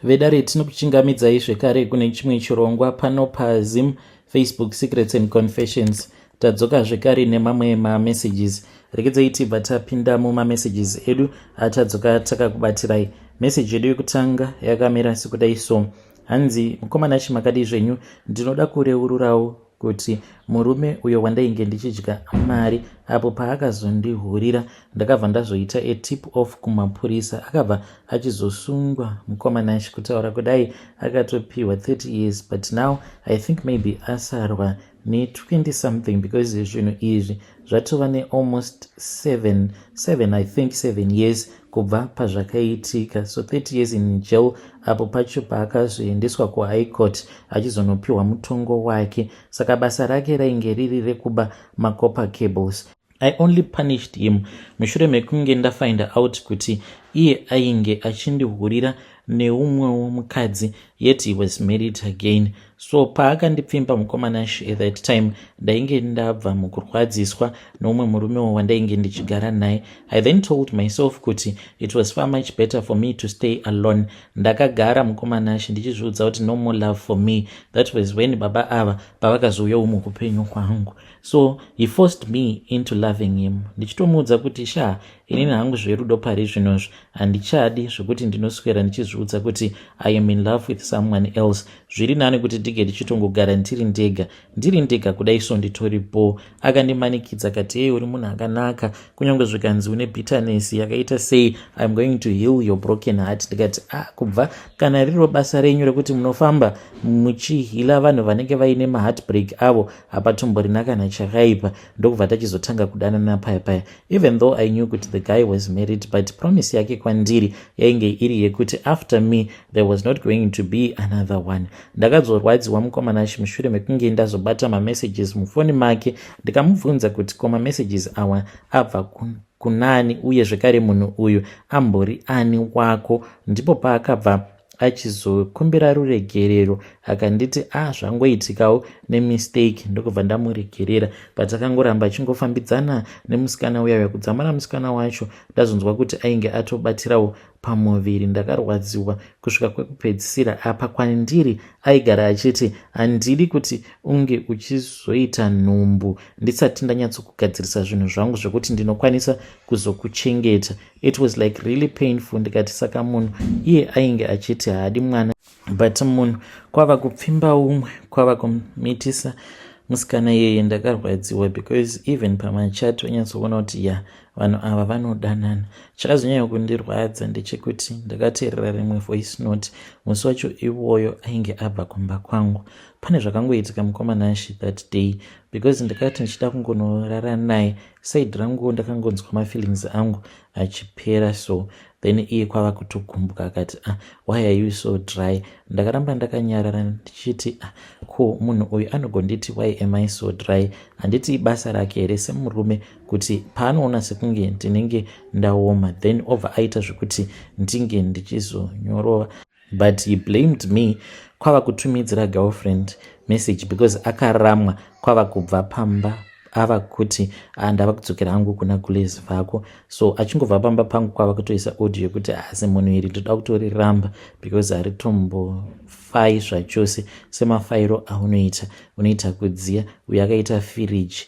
Vedare, tinokuchingamidzai zvekare kune chimwe chirongwa pano paZim Facebook Secrets and Confessions. Tadzoka zvekare nemamwe mamessages. Regedzai tibva tapinda mumamessages edu atadzoka takakubatirai. Meseji yedu yekutanga yakamira sekudai so. Hanzi, "Mukomana chimakadi zvenyu, ndinoda kureururawo kuti murume uyo wandainge ndichidya mari, apo paakazondihurira ndakabva ndazoita a tip off kumapurisa, akabva achizosungwa. Mukomana, kutaura kudai akatopiwa 30 years, but now I think maybe asarwa ne20 something, because zvinhu izvi zvatova nealmost 7 7, I think 7 years kubva pazvakaitika. So 30 years in jail. Apo pacho paakazoendeswa kuHigh Court achizonopiwa mutongo wake. Saka basa rake rainge riri rekuba macopper cables. I only punished him mushure mekunge ndafind out kuti iye ainge achindihurira neumwewo mukadzi, yet he was married again. So paakandipfimba, mukomanash, at that time ndainge ndabva mukurwadziswa noumwe murumewo wandainge ndichigara naye. I then told myself kuti it was far much better for me to stay alone. Ndakagara, mukomanash, ndichizviudza kuti no more love for me. That was when baba ava pavakazouyawo muupenyu hwangu. So he forced me into loving him, ndichitomuudza kuti sha, inini hangu zverudo pari zvinozvo handichadi, zvekuti ndinoswera ndichizviudza kuti I am in love with someone else. Zviri nani kuti ndige ndichitongogara ndiri ndega, ndiri ndega kudai so nditoripo." Akandimanikidza akati, "Ei, uri munhu akanaka, kunyange zvikanzi une bitterness yakaita sei, I am going to heal your broken heart." Ndikati, "Ah, kubva kana riro basa renyu rekuti munofamba muchiheala vanhu vanenge vaine maheartbreak avo, hapatomborina kana chakaipa." Ndokubva tachizotanga kudanana paya paya. Even though I knew kuti the guy was married, but promise yake kwandiri yainge iri yekuti after me there was not going to be another one. Ndakazorwadziwa, mukomanashi, mushure mekunge ndazobata mamessages mufoni make. Ndikamubvunza kuti ko mamessages awa abva kunani, uye zvekare munhu uyu ambori ani wako? Ndipo paakabva achizokumbira ruregerero, akanditi, "A ah, zvangoitikawo nemistake." Ndokubva ndamuregerera, but akangoramba achingofambidzana nemusikana uya uya. Kudzamara musikana wacho ndazonzwa kuti ainge atobatirawo pamuviri. Ndakarwadziwa kusvika kwekupedzisira. Apa kwandiri aigara achiti, "Handidi kuti unge uchizoita nhumbu ndisati ndanyatsokugadzirisa zvinhu zvangu zvekuti ndinokwanisa kuzokuchengeta." It was like really painful. Ndikati, saka munhu iye ainge achiti haadi mwana, but munhu kwava kupfimba umwe, kwava kumitisa musikana iyeye. Ndakarwadziwa because even pamachat wanyatsoona kuti ya, vanhu ava vanodanana. Chakazonyanya kundirwadza ndechekuti ndakateerera rimwe voice note musi wacho iwoyo ainge abva kumba kwangu. Pane zvakangoitika, mukomanashi, that day, because ndakati ndichida kungonorara naye, side rangu ndakangonzwa mafeelings angu achipera. So then iye kwava kutogumbuka, akati, "Ah, why are you so dry?" Ndakaramba ndakanyarara ndichiti, "Ah, ko munhu uyu anogonditi why am I so dry? Handiti ibasa rake here semurume kuti paanoona sekunge ndinenge ndaoma, then obva aita zvekuti ndinge ndichizonyorova?" But he blamed me, kwava kutumidzira girlfriend message because akaramwa, kwava kubva pamba ava kuti, ah, ndava kudzokera hangu kuna gulezi vako." So achingobva pamba pangu, kwava kutoisa audio yekuti, "Asi munhu iri ndoda kutoriramba because haritombofai zvachose semafairo aunoita, unoita kudziya uyo akaita firiji."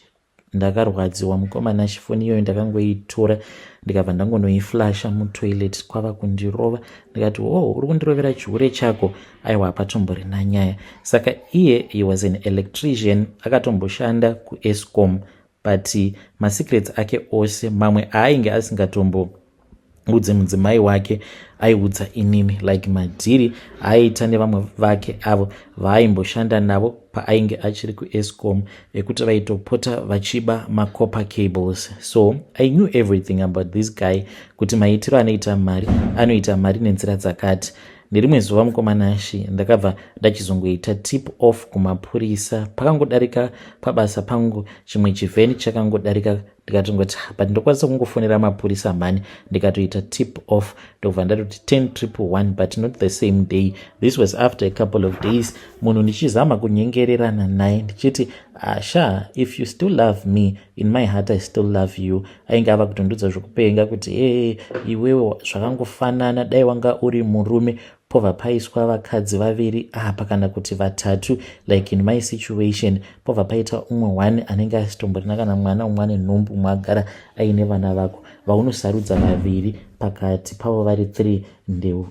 Ndakarwadziwa, mukomana. Chifoni iyoyo ndakangoitora, ndikabva ndangonoiflasha mutoilet. Kwava kundirova. Ndikati, "Oh, uri kundirovera chihure chako? Aiwa, hapatomborina nyaya." Saka iye, he was an electrician, akatomboshanda kuEscom, but masecrets ake ose mamwe aainge asingatomboudze mudzimai wake aiudza inini, like madhiri aiita nevamwe vake avo vaaimboshanda navo paainge achiri kuEscom, ekuti vaitopota vachiba macopper cables. So I knew everything about this guy, kuti maitiro anoita mari, anoita mari nenzira dzakati. Nerimwe zuva, mukomanashi, ndakabva ndachizongoita tip off kumapurisa. Pakangodarika pabasa pangu chimwe chivheni chakangodarika, ndikatongoti, "But ndokwanisa kungofonera mapurisa mhani." Ndikatoita tip off, ndobva ndatoti 10 111, but not the same day. This was after a couple of days. Munhu ndichizama kunyengererana naye ndichiti, "Asha, if you still love me, in my heart I still love you." Ainge ava kutondudza zvokupenga kuti, "Ee, iwewe zvakangofanana, dai wanga uri murume." Pobva paiswa vakadzi vaviri apa kana kuti vatatu, like in my situation, pobva paita umwe one anenge asitomborina kana mwana, umwe ane nhumbu, umwe agara aine vana vako. Vaunosarudza vaviri pakati pavo vari three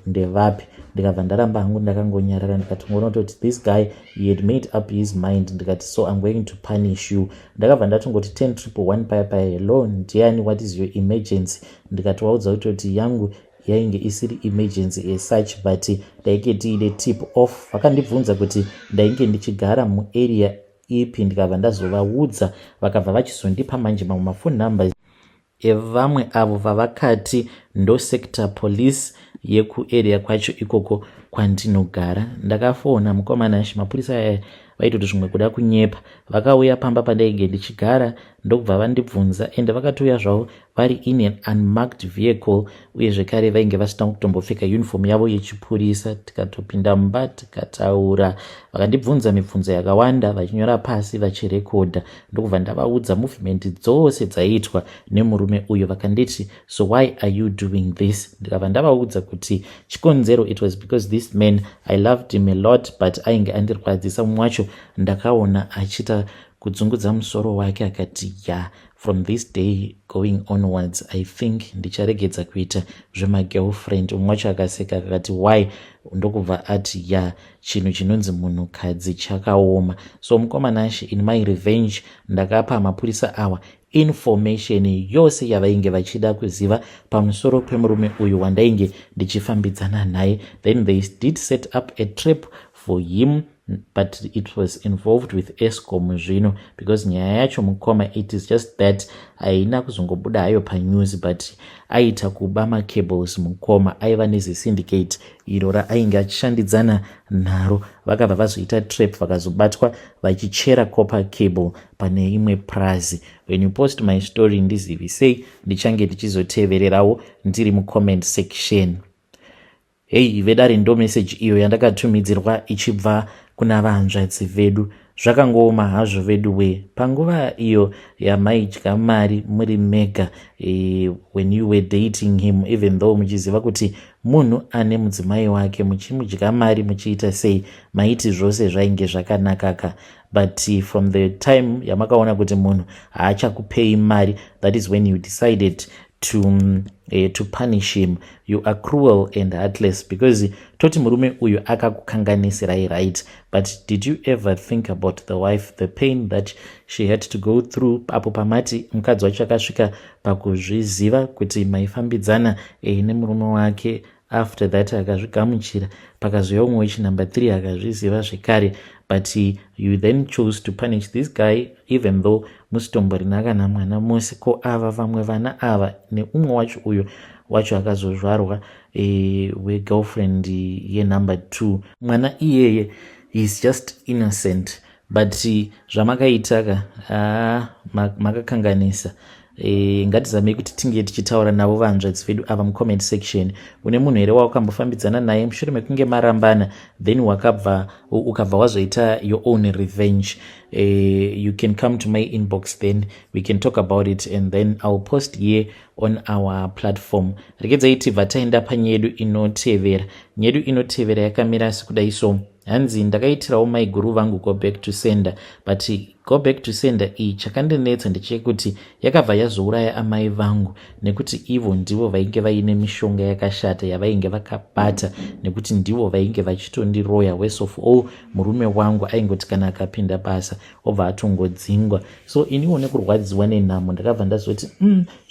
ndevapi? Ndikabva ndaramba hangu ndakangonyarara. Ndikatongoona kutoti this guy, he had made up his mind. Ndikati, "So I'm going to punish you." Ndakabva ndatongoti 10111 paya paya, "Hello, ndiani? What is your emergency?" Ndikati waudza kutoti yangu yainge isiri emergency as such, but ndainge tiine tip off. Vakandibvunza kuti ndainge ndichigara muarea ipi. Ndikabva ndazovaudza. Vakabva vachizondipa manje mamwe mafone numbers evamwe avo vavakati ndo sector police yekuarea kwacho ikoko kwandinogara. Ndakafona, mukomana. Mapurisa aya vaitoti zvimwe kuda kunyepa. Vakauya pamba pandainge ndichigara, ndokubva vandibvunza, ende vakatouya zvavo vari in an unmarked vehicle, uye zvekare vainge vasina kutombopfeka uniform yavo yechipurisa. Tikatopinda mumba, tikataura. Vakandibvunza mibvunzo yakawanda, vachinyora pasi, vachirekodha. Ndokubva ndavaudza movement dzose dzaiitwa nemurume uyu. Vakanditi, "So why are you doing this?" Ndikabva ndavaudza kuti chikonzero, it was because this man, I loved him a lot, but ainge andirwadzisa. Mumwe wacho ndakaona achiita kudzungudza musoro wake, akati, "Ya, from this day going onwards, I think ndicharegedza kuita zvemagirlfriend." Umwe wacho akaseka, akati, "Why?" Ndokubva ati, "Ya, chinhu chinonzi munhukadzi chakaoma." So mukomanashi, in my revenge, ndakapa mapurisa awa information yose yavainge vachida kuziva pamusoro pemurume uyu wandainge ndichifambidzana naye. Then they did set up a trap for him, but it was involved with Eskom zvino, because nyaya yacho, mukoma, it is just that haina kuzongobuda hayo panews, but aita kuba macables, mukoma. Aiva nezisyndicate iro raainge achishandidzana naro. Vakabva vazoita trap, vakazobatwa vachichera copper cable pane imwe prazi. When you post my story, ndizivisei, ndichange ndichizotevererawo ndiri mucomment section. Hei vedare, ndo message iyo yandakatumidzirwa ichibva kuna vahanzvadzi vedu. Zvakangooma hazvo vedu we. Panguva iyo yamaidya mari muri mega, when you were dating him, even though muchiziva kuti munhu ane mudzimai wake, muchimudya mari, muchiita sei, maiti zvose zvainge zvakanakaka. But from the time yamakaona kuti munhu haachakupei mari, that is when you decided to punish him. You are cruel and heartless, because toti murume uyu akakukanganisirai, right? But did you ever think about the wife, the pain that she had to go through? Apo pamati mukadzi wacho akasvika pakuzviziva kuti maifambidzana nemurume wake, after that akazvigamuchira. Pakazouya umwe wechinumber 3, akazviziva zvekare, but you then chose to punish this guy, even though musitomborina kana mwana mose. Ko ava vamwe vana ava neumwe wacho uyo wacho akazozvarwa wegirlfriend yenumber 2, mwana iyeye is just innocent. But zvamakaita ka, makakanganisa. Ngatizamei kuti tinge tichitaura navo vanzvadzi vedu ava mucomment section. Une munhu here wakambofambidzana naye, mushure mekunge marambana, then wakabva ukabva wazoita your own revenge? You can come to my inbox, then we can talk about it, and then I will post here on our platform. Regedzai tibva taenda panyedu inotevera. Nyedu inotevera yakamira sekudai so. Hanzi, "Ndakaitirawo maiguru vangu go back to sender, but go back to sender iyi chakandinetsa ndechekuti yakabva yazouraya amai vangu, nekuti ivo ndivo vainge vaine mishonga yakashata yavainge vakabata, nekuti ndivo vainge vachitondiroya. Worst of all, murume wangu aingoti kana akapinda basa, obva atongodzingwa. So iniwo nekurwadziwa nenhamo, ndakabva ndazoti,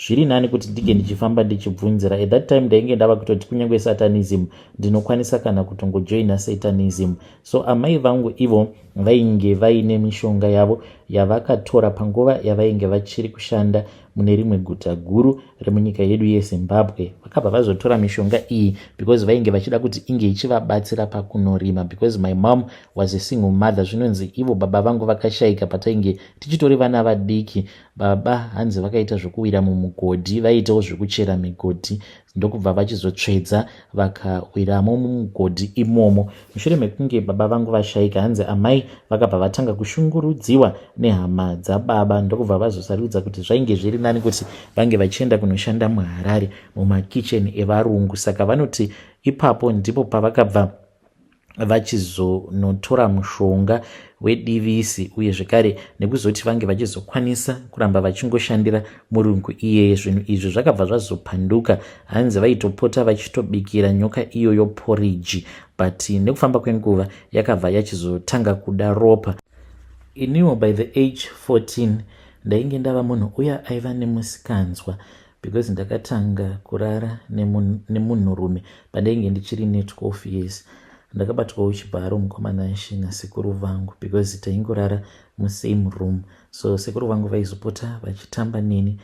zviri nani kuti ndinge ndichifamba ndichibvunzira." At that time ndainge ndava kutoti kunyange satanism ndinokwanisa kana kutongojoina satanism. So amai vangu ivo vainge vaine mishonga yavo yavakatora panguva yavainge vachiri kushanda mune rimwe guta guru remunyika yedu yeZimbabwe. Vakabva vazotora mishonga iyi because vainge vachida kuti inge ichivabatsira pakunorima, because my mom was a single mother. Zvinonzi ivo baba vangu vakashayika patainge tichitori vana vadiki. Baba hanzi vakaita zvokuwira mumugodhi, vaitawo zvekuchera migodhi, ndokubva vachizotsvedza vakawiramo mumugodhi imomo. Mushure mekunge baba vangu vashayika, hanzi amai vakabva vatanga kushungurudziwa. nehama dzababa, ndokubva vazosarudza kuti zvainge zviri nani kuti vange vachienda kunoshanda muHarare mumakicheni evarungu. Saka vanoti ipapo ndipo pavakabva vachizonotora mushonga wedivisi, uye zvekare nekuzoti vange vachizokwanisa kuramba vachingoshandira murungu iyeye. Zvinhu izvi zvakabva zvazopanduka. Hanzi vaitopota vachitobikira nyoka iyoyo poriji, but nekufamba kwenguva yakabva yachizotanga kuda ropa. Iniwo by the age 14 ndainge ndava munhu uya aiva nemusikanzwa, because ndakatanga kurara nemunhurume pandainge ndichiri ne12 years. Ndakabatwawo chibharo, mukomana she, nasekuru vangu, because taingorara musame room. So sekuru vangu vaizopota vachitamba neni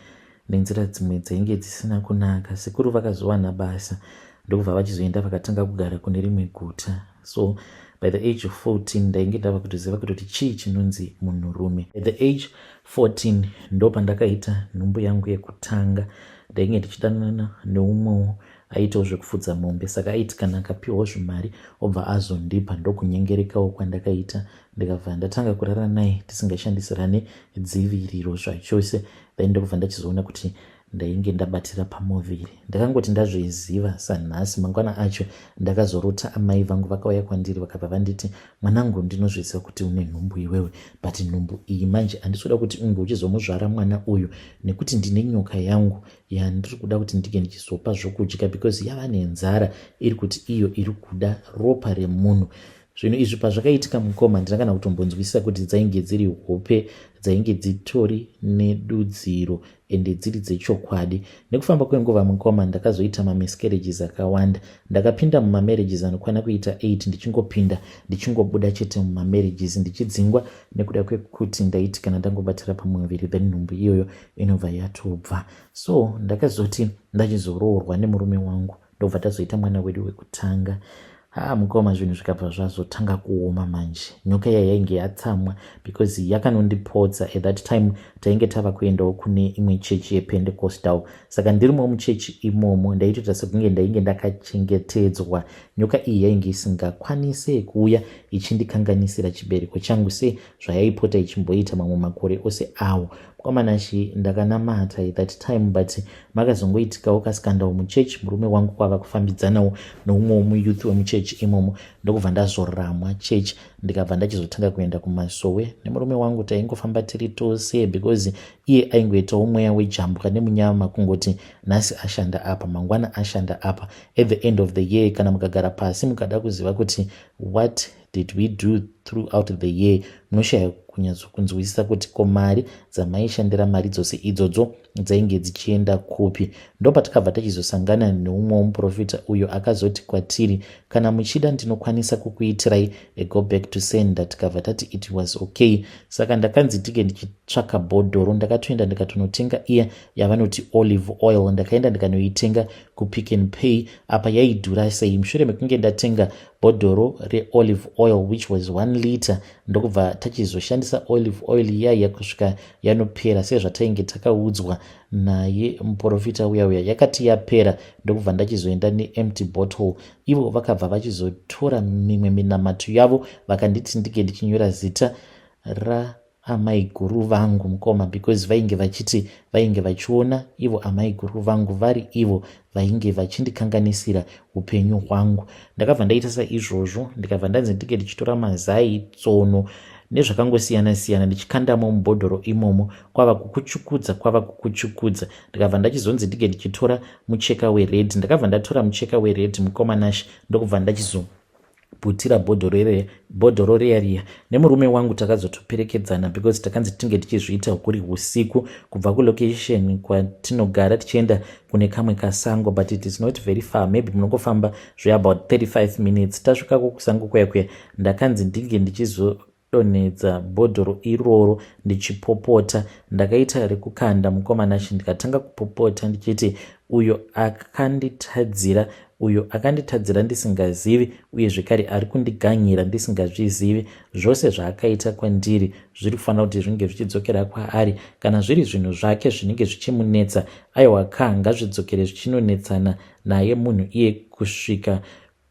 nenzira dzimwe dzainge dzisina kunaka. Sekuru vakazowana basa, ndokubva vachizoenda vakatanga kugara kune rimwe guta. So by the age of 14 ndainge ndava kutoziva kutoti chii chinonzi munhurume. By the age 14 ndo pandakaita nhumbu yangu yekutanga. Ndainge ndichidanana neumwewo aitawo zvekufudza mombe, saka aiti kana akapiwawo zvimari obva azondipa. Ndokunyengerekawo kwandakaita, ndikabva ndatanga kurara naye tisingashandisirane dziviriro zvachose. Then ndokubva ndachizoona kuti ndainge ndabatira pamuviri. Ndakangoti ndazviziva sanhasi, mangwana acho ndakazorota amai vangu vakauya kwandiri, vakabva vanditi, "Mwanangu, ndinozviziva kuti une nhumbu iwewe, but nhumbu iyi manje handisi kuda kuti unge uchizomuzvara mwana uyu, nekuti ndine nyoka yangu yandiri kuda kuti ndinge ndichizopa zvokudya, because yava nenzara, iri kuti iyo iri kuda ropa remunhu." Zvinhu izvi pazvakaitika, mukoma, handina kana kutombonzwisisa kuti dzainge dziri hope, dzainge dzitori nedudziro ende dziri dzechokwadi. Nekufamba kwenguva, mukoma, ndakazoita mamiscarriages akawanda. Ndakapinda mumamarriages anokwana kuita 8, ndichingopinda ndichingobuda chete mumamarriages, ndichidzingwa nekuda kwekuti ndaiti kana ndangobatira pamuviri, then nhumbu iyoyo inobva yatobva. So ndakazoti ndachizoroorwa nemurume wangu, ndobva tazoita mwana wedu wekutanga. Haa, mukoma, zvinhu zvikabva zvazotanga kuoma manje. Nyoka iya yainge yatsamwa because yakanondipotsa. At that time tainge tava kuendawo kune imwe chechi yePentecostal, saka ndirimo muchechi imomo ndaitoita sekunge ndainge ndakachengetedzwa. Nyoka iyi yainge isingakwanise kuuya ichindikanganisira chibereko changu sezvayaipota ichimboita mamwe makore ose awo. Mukomanashi, ndakanamata at that time, but makazongoitikawo kascandal muchechi, murume wangu kwava kufambidzanawo noumwewo muyouth wemuchechi imomo, ndokubva ndazoramwa chechi, ndikabva ndachizotanga kuenda kumasowe nemurume wangu. Taingofamba tiri tose because iye aingoitawo mweya wejambwa nemunyama, kungoti nhasi ashanda apa, mangwana ashanda apa. At the end of the year, kana mukagara pasi mukada kuziva kuti what did we do throughout the year, munoshaya kunyatsokunzwisisa kuti ko mari dzamaishandira, mari dzose idzodzo dzainge dzichienda kupi. Ndopatakabva tachizosangana neumwe womuprofita uyo akazoti kwatiri, "Kana muchida ndinokwanisa kukuitirai a go back to sender." Tikabva tati it was okay. Saka ndakanzi tige ndichitsvaka bhodhoro. Ndakatoenda ndikatonotenga iya yavanoti olive oil. Ndakaenda ndikanoitenga kuPick and Pay. Apa yaidhura sei! Mushure mekunge ndatenga bhodhoro reolive oil, which was 1 liter, ndokubva tachizoshandisa olive oil iyaiya kusvika yanopera, sezvatainge takaudzwa naye muprofita uya uya. Yakati yapera, ndokubva ndachizoenda neempty bottle. Ivo vakabva vachizotora mimwe minamato yavo, vakanditi ndinge ndichinyora zita raamai guru vangu, mukoma, because vainge vachiti vainge vachiona ivo amai guru vangu vari ivo vainge vachindikanganisira upenyu hwangu. Ndakabva ndaita saizvozvo, ndikabva ndanzi ndinge ndichitora mazai, tsono nezvakangosiyana-siyana, ndichikandamo mubhodhoro imomo, kwava kukuchukudza, kwava kukuchukudza. Ndikabva ndachizonzi ndinge ndichitora mucheka wered. Ndakabva ndatora mucheka wered, mukoma Nash, ndokubva ndachizoputira bhodhoro riya riya. Nemurume wangu takazotoperekedzana, because takanzi tinge tichizviita kuri usiku, kubva kulocation kwatinogara tichienda kune kamwe kasango, but it is not very far, maybe munongofamba zveabout 35 minutes. Tasvikako kusango kuya kuya, ndakanzi ndinge ndichizodonhedza bhodhoro iroro ndichipopota. Ndakaita rekukanda, mukoma Nashi, ndikatanga kupopota ndichiti uyo akanditadzira, uyo akanditadzira ndisingazivi, uye zvekare ari kundiganyira ndisingazvizivi, zvose zvaakaita kwandiri zviri kufanira kuti zvinge zvichidzokera kwaari. Kana zviri zvinhu zvake zvinenge zvichimunetsa, aiwa ka, ngazvidzokere zvichinonetsana naye munhu iye kusvika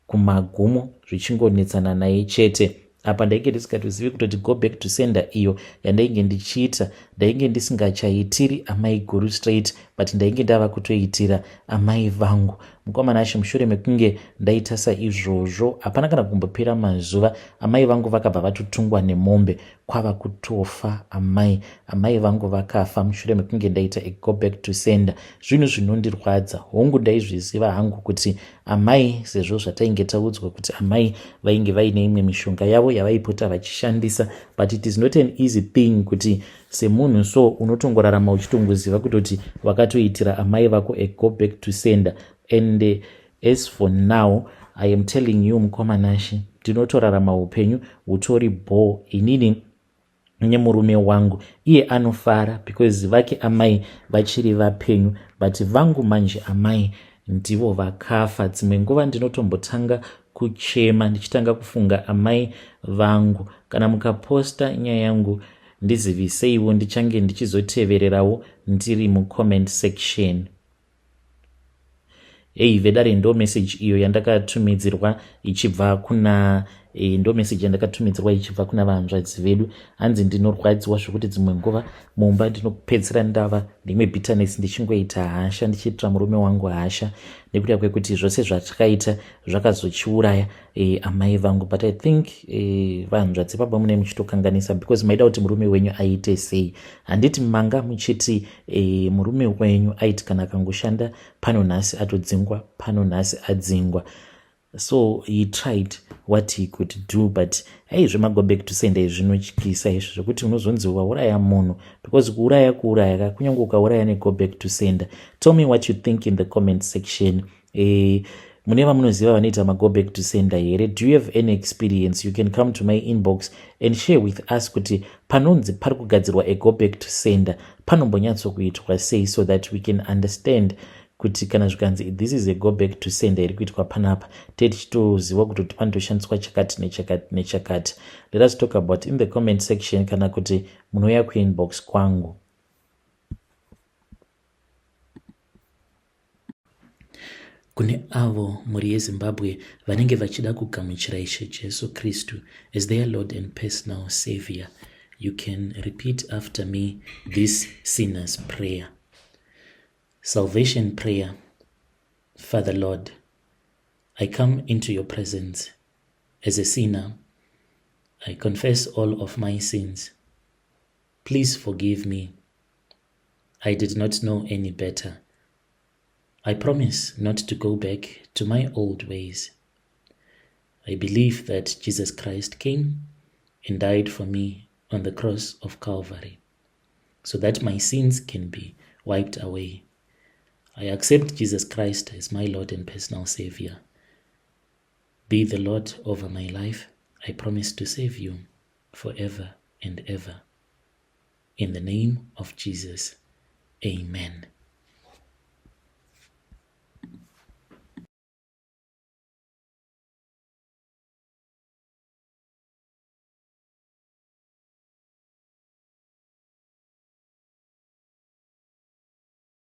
kumagumo, zvichingonetsana naye chete. Apa ndainge ndisingatozivi kutoti go back to sender iyo yandainge ndichiita, ndainge ndisingachaitiri amai guru straight, but ndainge ndava kutoitira amai vangu. Mukomana Ashe, mushure mekunge ndaita saizvozvo, hapana kana kumbopera mazuva, amai vangu vakabva vatotungwa nemombe, kwava kutofa amai. Amai vangu vakafa mushure mekunge ndaita a go back to sender. Zvinhu zvinondirwadza. Hongu, ndaizviziva hangu kuti amai, sezvo zvatainge taudzwa kuti amai vainge vaine imwe mishonga yavo yavaipota vachishandisa, but it is not an easy thing kuti semunhu so unotongorarama uchitongoziva kutoti wakatoitira amai vako a go back to sender. And as for now I am telling you, mukomanashi, ndinotorarama upenyu hutori bho inini nemurume wangu. Iye anofara because vake amai vachiri vapenyu, but vangu manje amai ndivo vakafa. Dzimwe nguva ndinotombotanga kuchema ndichitanga kufunga amai vangu. Kana mukaposta nyaya yangu, ndiziviseiwo, ndichange ndichizotevererawo ndiri mucomment section. Ei vedare, ndo message iyo yandakatumidzirwa ichibva kuna ndo message yandakatumidzirwa ichibva kuna vanzvadzi vedu. Hanzi ndinorwadziwa zvokuti dzimwe nguva mumba ndinopedzisira ndava ndimwe bitterness, ndichingoita hasha, ndichiitira murume wangu hasha nekuda kwekuti zvose zvatakaita zvakazochiuraya amai vangu. But I think vanzvadzi baba mune muchitokanganisa, because maida kuti murume wenyu aite sei? Handiti manga muchiti murume wenyu aiti kana akangoshanda pano nhasi atodzingwa, pano nhasi adzingwa? So he tried what he could do, but ai, zvemago back to sender zvinotyisa izvi, zvekuti unozonzi wauraya munhu, because kuuraya kuuraya ka, kunyange ukauraya nego back to sender. Tell me what you think in the comment section. Mune vamunoziva vanoita mago back to sender here? Do you have any experience? You can come to my inbox and share with us kuti panonzi pari kugadzirwa a go back to sender panombonyatsokuitwa sei, so that we can understand kuti kana zvikanzi this is a go back to sender iri kuitwa panapa, tee tichitoziva kutoti panotoshandiswa chakati nechakati nechakati. Let us talk about in the comment section, kana kuti munouya kuinbox kwangu. Kune avo mhuri yeZimbabwe vanenge vachida kugamuchira Ishe Jesu Kristu as their Lord and personal Savior, you can repeat after me this sinner's prayer. Salvation prayer. Father Lord, I come into your presence as a sinner. I confess all of my sins. Please forgive me. I did not know any better. I promise not to go back to my old ways. I believe that Jesus Christ came and died for me on the cross of Calvary so that my sins can be wiped away. I accept Jesus Christ as my Lord and personal Savior. Be the Lord over my life. I promise to save you forever and ever. In the name of Jesus, amen.